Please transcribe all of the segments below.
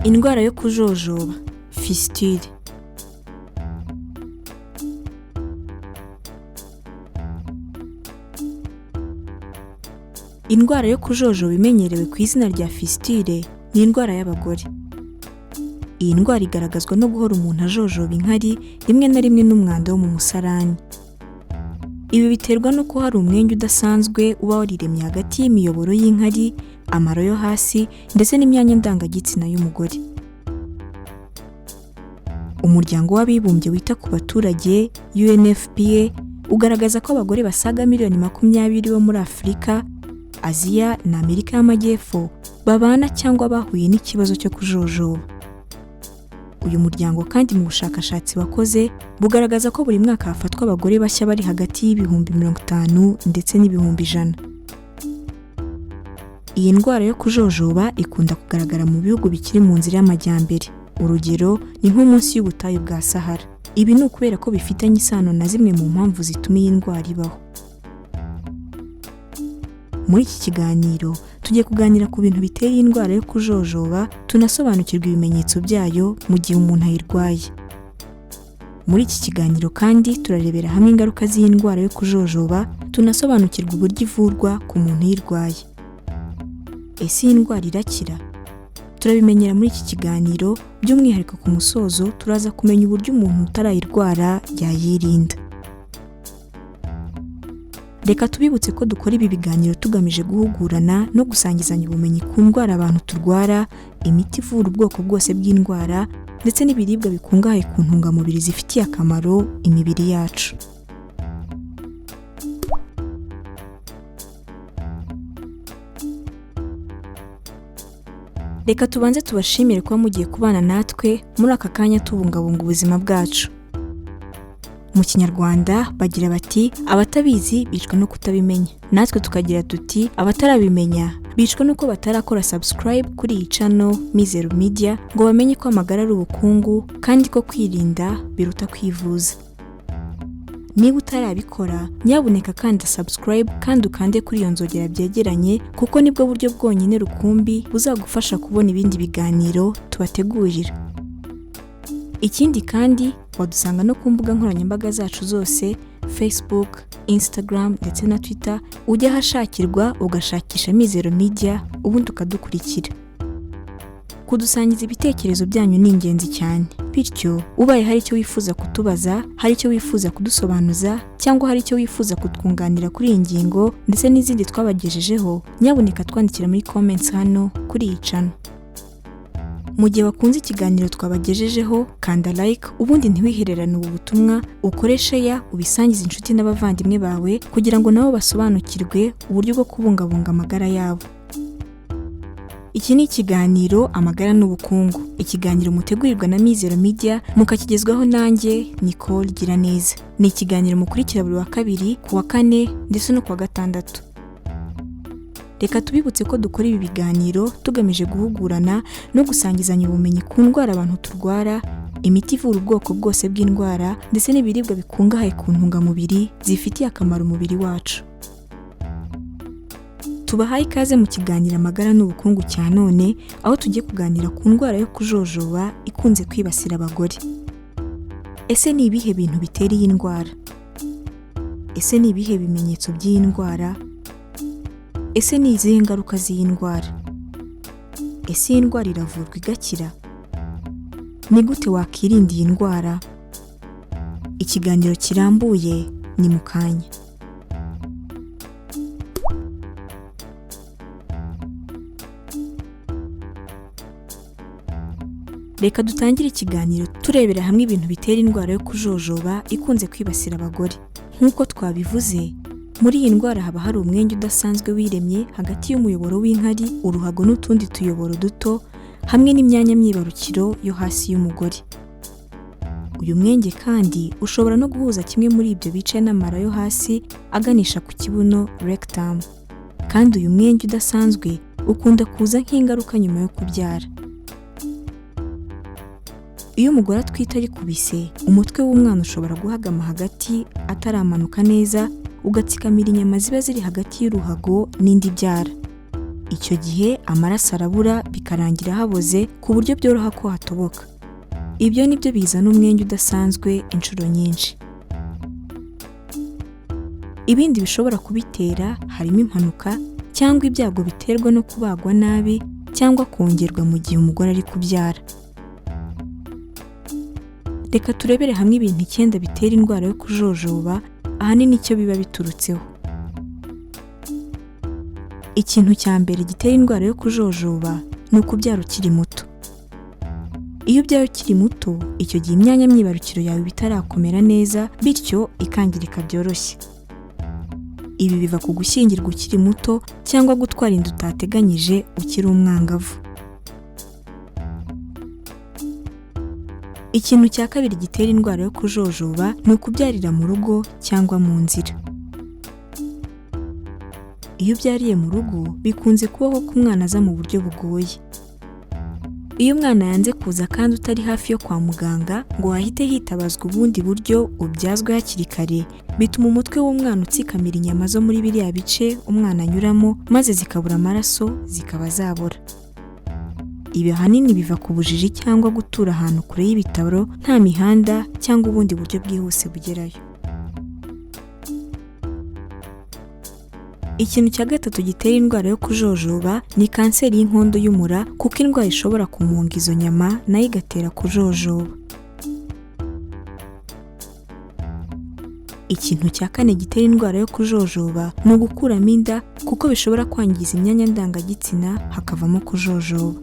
Indwara yo kujojoba fistule. Indwara yo kujojoba imenyerewe ku izina rya fistule ni indwara y'abagore. Iyi ndwara igaragazwa no guhora umuntu ajojoba inkari rimwe na rimwe n'umwanda wo mu musarani. Ibi biterwa n'uko hari umwenge udasanzwe uba wariremye hagati y'imiyoboro y'inkari, amaro yo hasi ndetse n'imyanya ndangagitsina y'umugore. Umuryango w'abibumbye wita ku baturage UNFPA ugaragaza ko abagore basaga miliyoni 20 bo muri Afurika, Aziya na Amerika y'Amajyepfo babana cyangwa bahuye n'ikibazo cyo kujojoba. Uyu muryango kandi mu bushakashatsi wakoze bugaragaza ko buri mwaka hafatwa abagore bashya bari hagati y'ibihumbi 50 ndetse n'ibihumbi 100. Iyi ndwara yo kujojoba ikunda kugaragara mu bihugu bikiri mu nzira y'amajyambere. Urugero ni nko munsi y'ubutayu bwa Sahara. Ibi ni ukubera ko bifitanye isano na zimwe mu mpamvu zituma iyi ndwara ibaho. Muri iki kiganiro tugiye kuganira ku bintu bitera iyi ndwara yo kujojoba, tunasobanukirwa ibimenyetso byayo mu gihe umuntu ayirwaye. Muri iki kiganiro kandi turarebera hamwe ingaruka z'iyi ndwara yo kujojoba, tunasobanukirwa uburyo ivurwa ku muntu uyirwaye. Ese iyi ndwara irakira? Turabimenyera muri iki kiganiro, by'umwihariko ku musozo turaza kumenya uburyo umuntu utarayirwara yayirinda. Reka tubibutse ko dukora ibi biganiro tugamije guhugurana no gusangizanya ubumenyi ku ndwara abantu turwara, imiti ivura ubwoko bwose bw'indwara ndetse n'ibiribwa bikungahaye ku ntungamubiri zifitiye akamaro imibiri yacu. Reka tubanze tubashimire kuba mugiye kubana natwe muri aka kanya tubungabunga ubuzima bwacu. Mu Kinyarwanda bagira bati abatabizi bicwa no kutabimenya. Natwe tukagira tuti abatarabimenya bicwa nuko batarakora subscribe kuri iyi channel Mizero Media ngo bamenye ko amagara ari ubukungu kandi ko kwirinda biruta kwivuza. Niba utarabikora nyabuneka kanda subscribe kandi ukande kuri iyo nzogera byegeranye, kuko nibwo buryo bwonyine rukumbi buzagufasha kubona ibindi biganiro tubategurira. Ikindi kandi wadusanga no ku mbuga nkoranyambaga zacu zose Facebook, Instagram ndetse na Twitter, ujya ahashakirwa ugashakisha Mizero Media ubundi ukadukurikira. Kudusangiza ibitekerezo byanyu ni ingenzi cyane, bityo ubaye hari icyo wifuza kutubaza, hari icyo wifuza kudusobanuza cyangwa hari icyo wifuza kutwunganira kuri iyi ngingo ndetse n'izindi twabagejejeho, nyabuneka twandikira muri comments hano kuri iyi channel. Mu gihe wakunze ikiganiro twabagejejeho, kanda like ubundi ntiwihererane ubu butumwa, ukore share ubisangize inshuti n'abavandimwe bawe kugira ngo nabo basobanukirwe uburyo bwo kubungabunga amagara yabo. Iki ni ikiganiro Amagara n'Ubukungu, ikiganiro mutegurirwa na Mizero Media mukakigezwaho nanjye Nicole Giraneza. Ni ikiganiro mukurikira buri wa kabiri, ku wa kane ndetse no ku wa gatandatu. Reka tubibutse ko dukora ibi biganiro tugamije guhugurana no gusangizanya ubumenyi ku ndwara abantu turwara, imiti ivura ubwoko bwose bw'indwara ndetse n'ibiribwa bikungahaye ku ntungamubiri zifitiye akamaro umubiri wacu. Tubahaye ikaze mu kiganiro Amagara n'Ubukungu cya none, aho tugiye kuganira ku ndwara yo kujojoba ikunze kwibasira abagore. Ese ni ibihe bintu bitera iyi ndwara? Ese ni ibihe bimenyetso by'iyi ndwara? Ese ni izihe ngaruka z'iyi ndwara? Ese iyi ndwara iravurwa igakira? Ni gute wakirinda iyi ndwara? Ikiganiro kirambuye ni mu kanya. Reka dutangire ikiganiro turebera hamwe ibintu bitera indwara yo kujojoba ikunze kwibasira abagore. Nk'uko twabivuze, muri iyi ndwara haba hari umwenge udasanzwe wiremye hagati y'umuyoboro w'inkari, uruhago n'utundi tuyoboro duto, hamwe n'imyanya myibarukiro yo hasi y'umugore. Uyu mwenge kandi ushobora no guhuza kimwe muri ibyo bice n'amara yo hasi aganisha ku kibuno rectum. Kandi uyu mwenge udasanzwe ukunda kuza nk'ingaruka nyuma yo kubyara. Iyo umugore atwite ari ku bise, umutwe w'umwana ushobora guhagama hagati ataramanuka neza, ugatsikamira inyama ziba ziri hagati y'uruhago n'indi byara. Icyo gihe amaraso arabura bikarangira haboze ku buryo byoroha ko hatoboka. Ibyo ni byo bizana umwenge udasanzwe inshuro nyinshi. Ibindi bishobora kubitera harimo impanuka cyangwa ibyago biterwa no kubagwa nabi cyangwa kongerwa mu gihe umugore ari kubyara. Reka turebere hamwe ibintu 9 bitera indwara yo kujojoba, ahanini icyo biba biturutseho. Ikintu cya mbere gitera indwara yo kujojoba ni ukubyara ukiri muto. Iyo ubyaye ukiri muto, icyo gihe imyanya myibarukiro yawe iba itarakomera neza, bityo ikangirika byoroshye. Ibi biva ku gushyingirwa ukiri muto cyangwa gutwara inda utateganyije ukiri umwangavu. Ikintu cya kabiri gitera indwara yo kujojoba ni ukubyarira mu rugo cyangwa mu nzira. Iyo ubyariye mu rugo, bikunze kubaho ko umwana aza mu buryo bugoye. Iyo umwana yanze kuza kandi utari hafi yo kwa muganga ngo hahite hitabazwa ubundi buryo ubyazwe hakiri kare, bituma umutwe w'umwana utsikamira inyama zo muri biriya bice umwana anyuramo, maze zikabura amaraso zikaba zabora. Ibi ahanini biva ku bujiji cyangwa gutura ahantu kure y'ibitaro, nta mihanda cyangwa ubundi buryo bwihuse bugerayo. Ikintu cya gatatu gitera indwara yo kujojoba ni kanseri y'inkondo y'umura, kuko indwara ishobora kumunga izo nyama nayo igatera kujojoba. Ikintu cya kane gitera indwara yo kujojoba ni ugukuramo inda, kuko bishobora kwangiza imyanya ndangagitsina hakavamo kujojoba.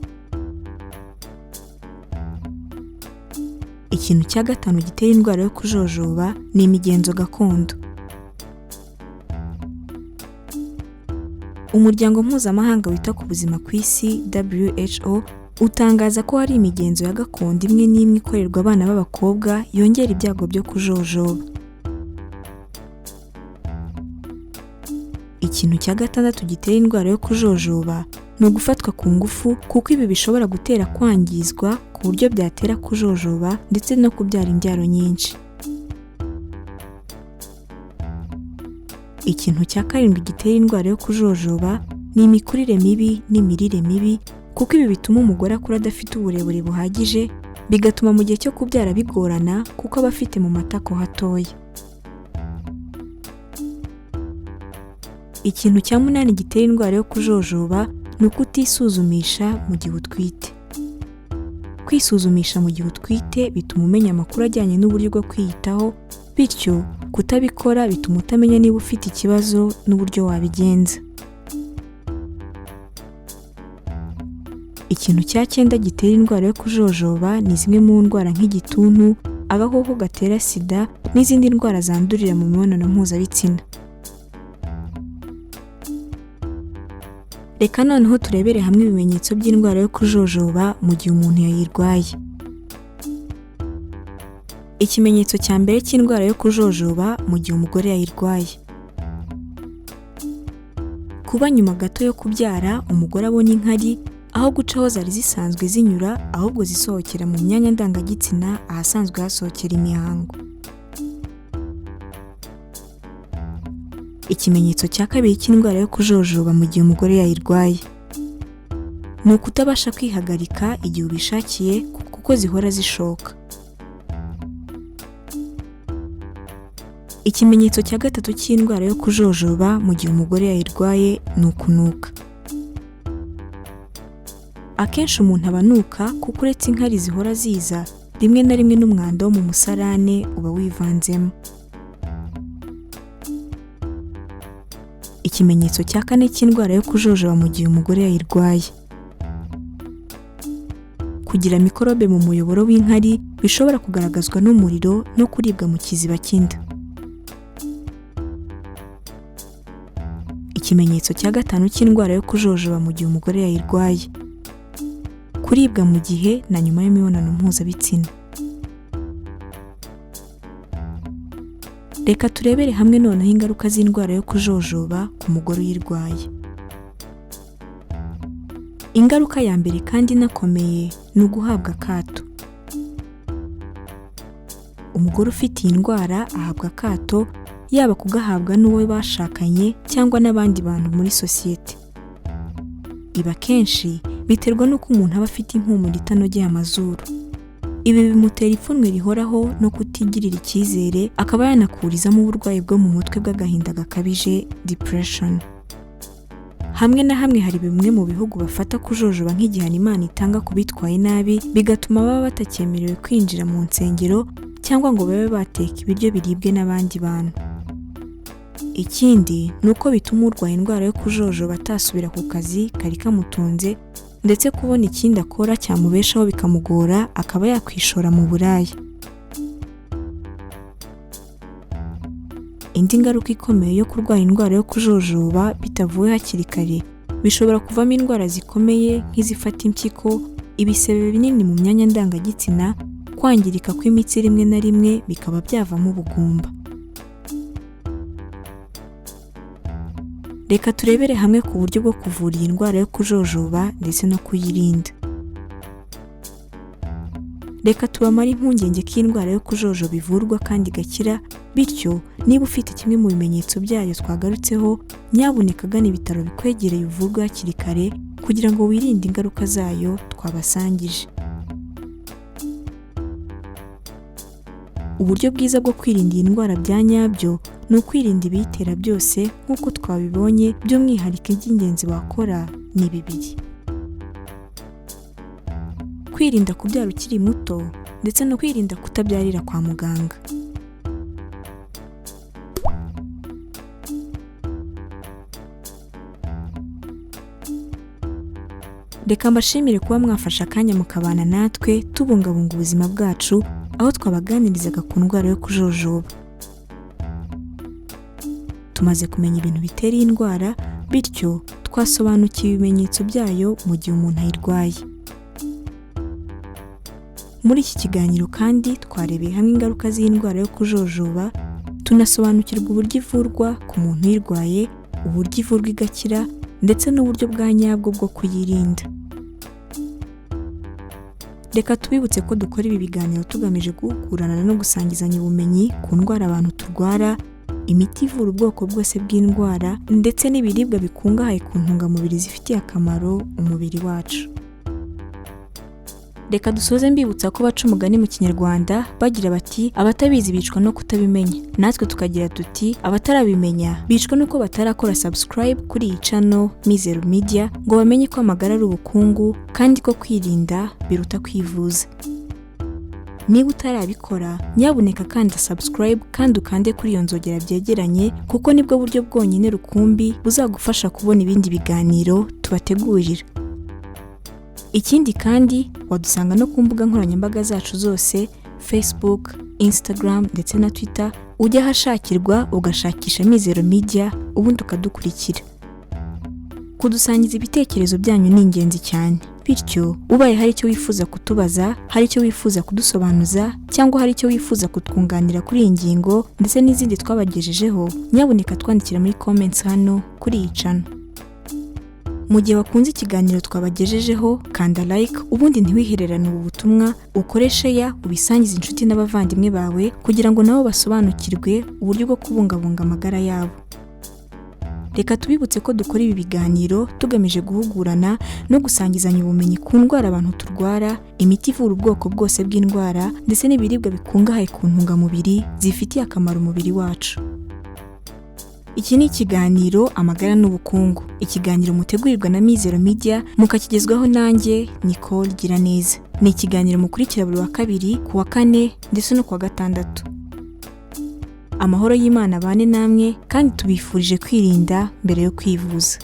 Ikintu cya gatanu gitera indwara yo kujojoba ni imigenzo gakondo. Umuryango mpuzamahanga wita ku buzima ku isi WHO utangaza ko hari imigenzo ya gakondo imwe n'imwe ikorerwa abana b'abakobwa yongera ibyago byo kujojoba. Ikintu cya gatandatu gitera indwara yo kujojoba ni ugufatwa ku ngufu, kuko ibi bishobora gutera kwangizwa ku buryo byatera kujojoba ndetse no kubyara imbyaro nyinshi. Ikintu cya karindwi gitera indwara yo kujojoba ni imikurire mibi n'imirire mibi, kuko ibi bituma umugore akura adafite uburebure buhagije, bigatuma mu gihe cyo kubyara bigorana kuko aba afite mu matako hatoya. Ikintu cya munani gitera indwara yo kujojoba ni ukutisuzumisha mu gihe utwite. Kwisuzumisha mu gihe utwite bituma umenya amakuru ajyanye n'uburyo bwo kwiyitaho, bityo kutabikora bituma utamenya niba ufite ikibazo n'uburyo wabigenza. Ikintu cya cyenda gitera indwara yo kujojoba ni zimwe mu ndwara nk'igituntu, agakoko gatera sida n'izindi ndwara zandurira mu mibonano mpuzabitsina. Reka noneho turebere hamwe ibimenyetso by'indwara yo kujojoba mu gihe umuntu yayirwaye. Ikimenyetso cya mbere cy'indwara yo kujojoba mu gihe umugore yayirwaye: kuba nyuma gato yo kubyara umugore abona inkari aho guca aho zari zisanzwe zinyura, ahubwo zisohokera mu myanya ndangagitsina ahasanzwe hasohokera imihango. Ikimenyetso cya kabiri cy'indwara yo kujojoba mu gihe umugore yayirwaye ni ukutabasha kwihagarika igihe ubishakiye, kuko zihora zishoka. Ikimenyetso cya gatatu cy'indwara yo kujojoba mu gihe umugore yayirwaye ni ukunuka. Akenshi umuntu aba anuka kuko uretse inkari zihora ziza, rimwe na rimwe n'umwanda wo mu musarane uba wivanzemo. Ikimenyetso cya kane cy'indwara yo kujojoba mu gihe umugore yayirwaye: kugira mikorobe mu muyoboro w'inkari bishobora kugaragazwa n'umuriro no kuribwa mu kiziba cy'inda. Ikimenyetso cya gatanu cy'indwara yo kujojoba mu gihe umugore yayirwaye: kuribwa mu gihe na nyuma y'imibonano mpuzabitsina. Reka turebere hamwe noneho ingaruka z'indwara yo kujojoba ku mugore uyirwaye. Ingaruka ya mbere kandi inakomeye ni uguhabwa akato. Umugore ufite iyi ndwara ahabwa akato, yaba kugahabwa n'uwo bashakanye cyangwa n'abandi bantu muri sosiyete. Ibi akenshi biterwa n'uko umuntu aba afite impumuro itanogeye amazuru. Ibi bimutera ipfunwe rihoraho no kutigirira icyizere, akaba yanakurizamo uburwayi bwo mu mutwe bw'agahinda gakabije depression. Hamwe na hamwe hari bimwe mu bihugu bafata kujojoba nk'igihano Imana itanga ku bitwaye nabi, bigatuma baba batakyemerewe kwinjira mu nsengero cyangwa ngo babe bateka ibiryo biribwe n'abandi bantu. Ikindi ni uko bituma urwaye indwara yo kujojoba atasubira ku kazi kari kamutunze, ndetse kubona ikindi akora cyamubeshaho bikamugora, akaba yakwishora mu buraya. Indi ngaruka ikomeye yo kurwara indwara yo kujojoba bitavuwe hakiri kare, bishobora kuvamo indwara zikomeye nk'izifata impyiko, ibisebe binini mu myanya ndangagitsina, kwangirika kw'imitsi rimwe na rimwe bikaba byavamo ubugumba. Reka turebere hamwe ku buryo bwo kuvura iyi ndwara yo kujojoba ndetse no kuyirinda. Reka tubamare impungenge ko iyi ndwara yo kujojoba ivurwa kandi igakira, bityo niba ufite kimwe mu bimenyetso byayo twagarutseho, nyabuneka gana ibitaro bikwegereye uvurwe hakiri kare kugira ngo wirinde ingaruka zayo twabasangije. Uburyo bwiza bwo kwirinda iyi ndwara bya nyabyo ni ukwirinda ibiyitera byose nk'uko twabibonye, by'umwihariko iby'ingenzi wakora ni bibiri: kwirinda kubyara ukiri muto ndetse no kwirinda kutabyarira kwa muganga. Reka mbashimire kuba mwafashe akanya mukabana natwe tubungabunga ubuzima bwacu, aho twabaganirizaga ku ndwara yo kujojoba. Tumaze kumenya ibintu bitera iyi ndwara, bityo twasobanukiwe ibimenyetso byayo mu gihe umuntu ayirwaye. Muri iki kiganiro kandi twarebeye hamwe ingaruka z'iyi ndwara yo kujojoba, tunasobanukirwa uburyo ivurwa ku muntu uyirwaye, uburyo ivurwa igakira, ndetse n'uburyo bwa nyabwo bwo kuyirinda. Reka tubibutse ko dukora ibi biganiro tugamije guhugurana no gusangizanya ubumenyi ku ndwara abantu turwara, imiti ivura ubwoko bwose bw'indwara, ndetse n'ibiribwa bikungahaye ku ntungamubiri zifitiye akamaro umubiri wacu. Reka dusoze mbibutsa ko baca umugani mu Kinyarwanda bagira bati abatabizi bicwa no kutabimenya, natwe tukagira tuti abatarabimenya bicwa nuko batarakora subscribe kuri iyi channel Mizero Media ngo bamenye ko amagara ari ubukungu kandi ko kwirinda biruta kwivuza. Niba utarabikora nyabuneka kanda subscribe kandi ukande kuri iyo nzogera byegeranye, kuko nibwo buryo bwonyine rukumbi buzagufasha kubona ibindi biganiro tubategurira. Ikindi kandi wadusanga no ku mbuga nkoranyambaga zacu zose Facebook, Instagram ndetse na Twitter, ujya ahashakirwa ugashakisha Mizero Media ubundi ukadukurikira. Kudusangiza ibitekerezo byanyu ni ingenzi cyane, bityo ubaye hari icyo wifuza kutubaza, hari icyo wifuza kudusobanuza, cyangwa hari icyo wifuza kutwunganira kuri iyi ngingo ndetse n'izindi twabagejejeho, nyabuneka twandikira muri comments hano kuri iyi channel. Mu gihe wakunze ikiganiro twabagejejeho, kanda like ubundi ntiwihererane ubu butumwa, ukoreshe ya ubisangize inshuti n'abavandimwe bawe kugira ngo nabo basobanukirwe uburyo bwo kubungabunga amagara yabo. Reka tubibutse ko dukora ibi biganiro tugamije guhugurana no gusangizanya ubumenyi ku ndwara abantu turwara, imiti ivura ubwoko bwose bw'indwara, ndetse n'ibiribwa bikungahaye ku ntungamubiri zifitiye akamaro umubiri wacu. Iki ni ikiganiro Amagara n'Ubukungu, ikiganiro mutegurirwa na Mizero Media mukakigezwaho nanjye Nicole Giraneza. Ni ikiganiro mukurikira buri wa kabiri, ku wa kane ndetse no ku wa gatandatu. Amahoro y'Imana abane namwe kandi tubifurije kwirinda mbere yo kwivuza.